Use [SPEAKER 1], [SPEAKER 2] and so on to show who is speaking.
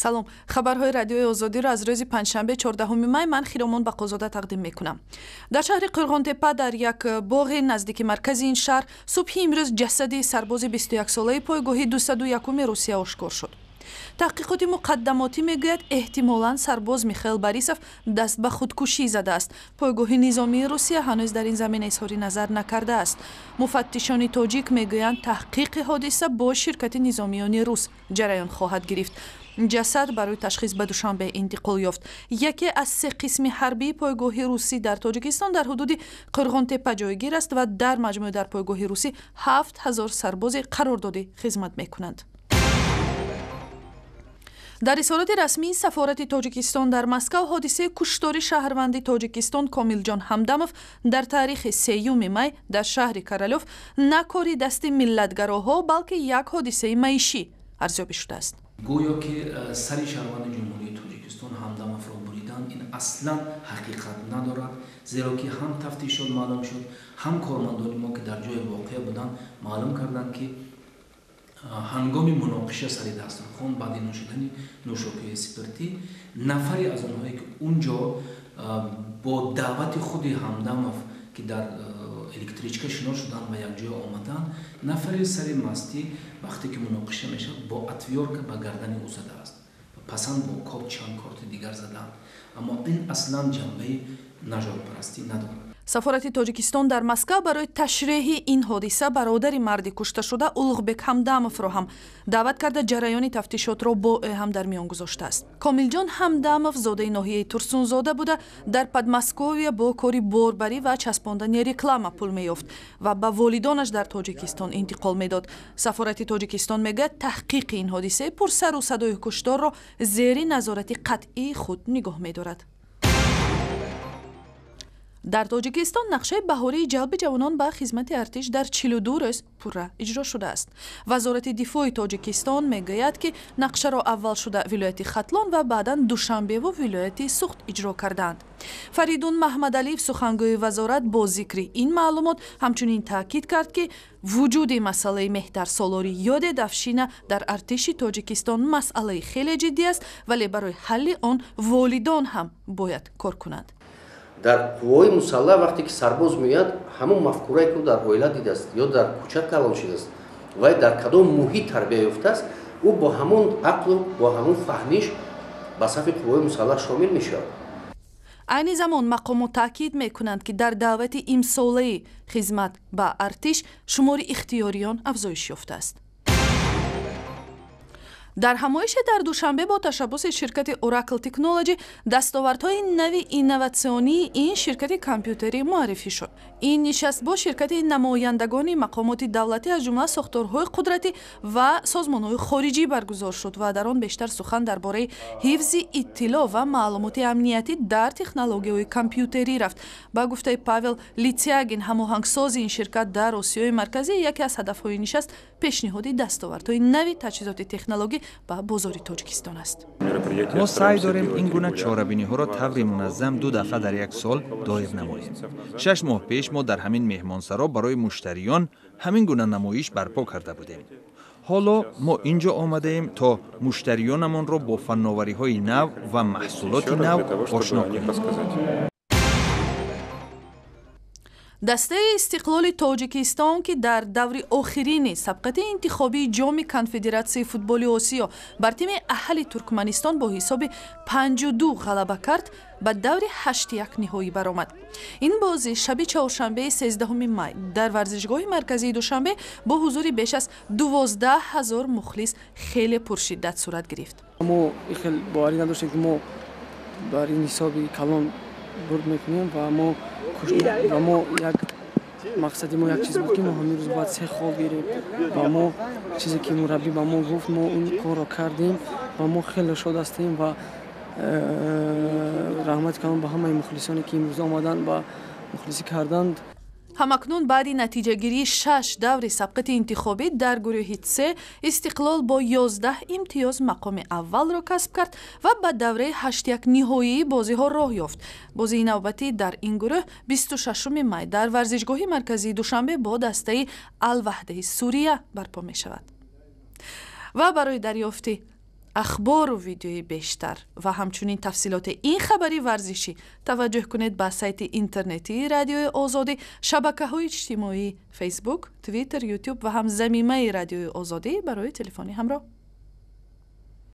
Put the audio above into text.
[SPEAKER 1] Салом, хабарҳои Радиои Озодиро аз рӯзи панҷшанбе, 14 май, ман Хиромон Бақозода тақдим мекунам. Дар шаҳри Қӯрғонтеппа, дар як боғи наздики маркази ин шаҳр, субҳи имрӯз ҷасади сарбози 21-солаи пойгоҳи 201-уми Русия ошкор шуд. Таҳқиқоти муқаддамотӣ мегӯяд, эҳтимолан сарбоз Михаил Борисов даст ба худкушӣ задааст. Пойгоҳи низомии Русия ҳанӯз дар ин замина изҳори назар накардааст. Муфаттишони тоҷик мегӯянд, таҳқиқи ҳодиса бо ширкати низомиёни рус ҷараён хоҳад гирифт. Ҷасад барои ташхис ба Душанбе интиқол ёфт. Яке аз се қисми ҳарбии пойгоҳи русӣ дар Тоҷикистон дар ҳудуди Қӯрғонтеппа ҷойгир аст ва дар маҷмӯъ дар пойгоҳи русӣ 7000 сарбози қарордодӣ хизмат мекунанд. Дар изҳороти расмии сафорати Тоҷикистон дар Москав, ҳодисаи куштори шаҳрванди Тоҷикистон Комилҷон Ҳамдамов дар таърихи 3 май дар шаҳри Королёв на кори дасти миллатгароҳо, балки як ҳодисаи маишӣ арзёбӣ шудааст.
[SPEAKER 2] Гӯё ки сари шаҳрванди Ҷумҳурии Тоҷикистон Ҳамдамовро буриданд, ин аслан ҳақиқат надорад, зеро ки ҳам тафтишот маълум шуд, ҳам кормандони мо, ки дар ҷои воқеа буданд, маълум карданд, ки ҳангоми муноқиша сари дастурхон баъди нӯшидани нӯшокии спиртӣ нафаре аз онҳое, ки он ҷо бо даъвати худи Ҳамдамов, ки дар электричка шинос шуданд ва якҷоя омаданд, нафаре сари мастӣ, вақте ки муноқиша мешавад, бо отвёртка ба гардани ӯ задааст ва пасанд бо корт чанд корти дигар заданд. Аммо ин аслан ҷанбаи нажодпарастӣ надорад.
[SPEAKER 1] Сафорати Тоҷикистон дар Москав барои ташреҳи ин ҳодиса бародари марди кушташуда Улуғбек Ҳамдамовро ҳам даъват карда, ҷараёни тафтишотро бо ӯ ҳам дар миён гузоштааст. Комилҷон Ҳамдамов зодаи ноҳияи Турсунзода буда, дар Подмосковье бо кори борбарӣ ва часпондани реклама пул меёфт ва ба волидонаш дар Тоҷикистон интиқол медод. Сафорати Тоҷикистон мегӯяд, таҳқиқи ин ҳодисаи пурсару садои кушторро зери назорати қатъии худ нигоҳ медорад. Дар Тоҷикистон нақшаи баҳории ҷалби ҷавонон ба хизмати артиш дар 42 рӯз пурра иҷро шудааст. Вазорати дифои Тоҷикистон мегӯяд, ки нақшаро аввал шуда вилояти Хатлон ва баъдан Душанбеву вилояти Суғд иҷро кардаанд. Фаридун Маҳмадалиев, сухангӯи вазорат, бо зикри ин маълумот ҳамчунин таъкид кард, ки вуҷуди масъалаи меҳтарсолорӣ ё дедовщина дар артиши Тоҷикистон масъалаи хеле ҷиддӣ аст, вале барои ҳалли он волидон ҳам бояд кор кунанд.
[SPEAKER 3] Дар қувваҳои мусаллаҳ вақте ки сарбоз меояд, ҳамон мафкурае, ки ӯ дар оила дидааст ё дар кӯча калон шудааст вай дар кадом муҳит тарбия ёфтааст, ӯ бо ҳамон ақлу бо ҳамон фаҳмиш ба сафи қувваҳои мусаллаҳ шомил мешавад.
[SPEAKER 1] Айни замон мақомот таъкид мекунанд, ки дар даъвати имсолаи хизмат ба артиш шумори ихтиёриён афзоиш ёфтааст. Дар ҳамоише дар Душанбе бо ташаббуси ширкати Oracle Technology дастовардҳои нави инноватсионии ин ширкати компютерӣ муаррифӣ шуд. Ин нишаст бо ширкати намояндагони мақомоти давлатӣ, аз ҷумла сохторҳои қудратӣ ва созмонҳои хориҷӣ баргузор шуд ва дар он бештар сухан дар бораи ҳифзи иттилоъ ва маълумоти амниятӣ дар технологияҳои компютерӣ рафт. Ба гуфтаи Павел Литягин, ҳамоҳангсози ин ширкат дар Осиёи Марказӣ, яке аз ҳадафҳои нишаст пешниҳоди дастовардҳои нави таҷҳизоти технологӣ ба бозори Тоҷикистон аст.
[SPEAKER 4] Мо саъй дорем ин гуна чорабиниҳоро таври муназзам ду дафъа дар як сол доир намоем. 6 моҳ пеш мо дар ҳамин меҳмонсаро барои муштариён ҳамин гуна намоиш барпо карда будем. Ҳоло мо ин ҷо омадаем, то муштариёнамонро бо фанновариҳои нав ва маҳсулоти нав ошно кунем.
[SPEAKER 1] Дастаи Истиқлоли Тоҷикистон, ки дар даври охирини сабқати интихобии Ҷоми Конфедератсияи футболи Осиё бар тими Аҳали Туркманистон бо ҳисоби 5-2 ғалаба кард, ба даври ҳаштяк ниҳоӣ баромад. Ин бозӣ шаби чоршанбеи 13 май дар варзишгоҳи марказии Душанбе бо ҳузури беш аз 12 000 мухлис хеле пуршиддат сурат гирифт.
[SPEAKER 5] Мо хел боварӣ надоштем, ки мо бар ин ҳисоби калон бурд мекунем ва мо як мақсади мо як чиз буд, ки мо ҳамин рӯз бояд се хол гирем. Ва мо чизе ки мураббӣ ба мо гуфт, мо он корро кардем ва мо хеле шод ҳастем. Ва раҳмати калон ба ҳамаи мухлисоне, ки имрӯз омаданд ва мухлисӣ карданд.
[SPEAKER 1] Ҳамакнун баъди натиҷагирии шаш даври сабқати интихобӣ дар гурӯҳи С Истиқлол бо 11 имтиёз мақоми аввалро касб кард ва ба давраи ҳаштяк ниҳоии бозиҳо роҳ ёфт. Бозии навбатӣ дар ин гурӯҳ 26 май дар варзишгоҳи марказии Душанбе бо дастаи Алваҳдаи Сурия барпо мешавад. Ва барои дарёфти Ахбору видеои бештар ва ҳамчунин тафсилоти ин хабари варзишӣ таваҷҷӯҳ кунед ба сайти интернетии Радиои Озодӣ, шабакаҳои иҷтимоӣ: Фейсбук, Твиттер, Ютуб ва ҳам замимаи Радиои Озодӣ барои телефони ҳамроҳ.